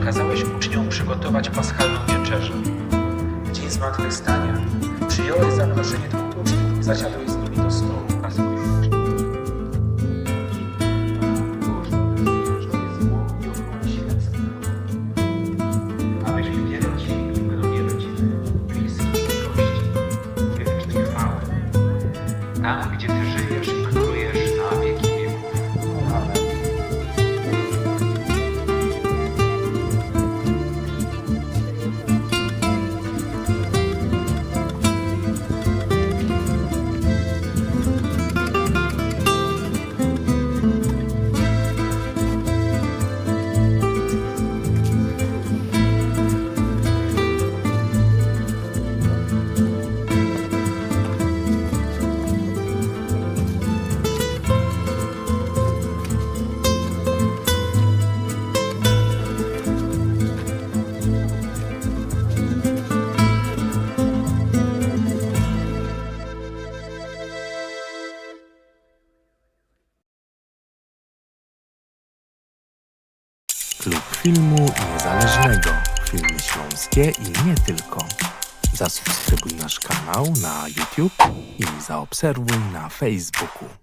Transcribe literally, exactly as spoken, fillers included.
Kazałeś uczniom przygotować paschalną wieczerzę. W dzień zmartwychwstania przyjąłeś zaproszenie dwóch uczniów i zasiadłeś z nimi do stołu. A swój abyś wiele ci imieniowie rodziny, bliskich i gości, wiecznej chwały. Tam, gdzie ty żyjesz i królujesz na wieki wieków. Amen. Klub Filmu Niezależnego. Filmy śląskie i nie tylko. Zasubskrybuj nasz kanał na YouTube i zaobserwuj na Facebooku.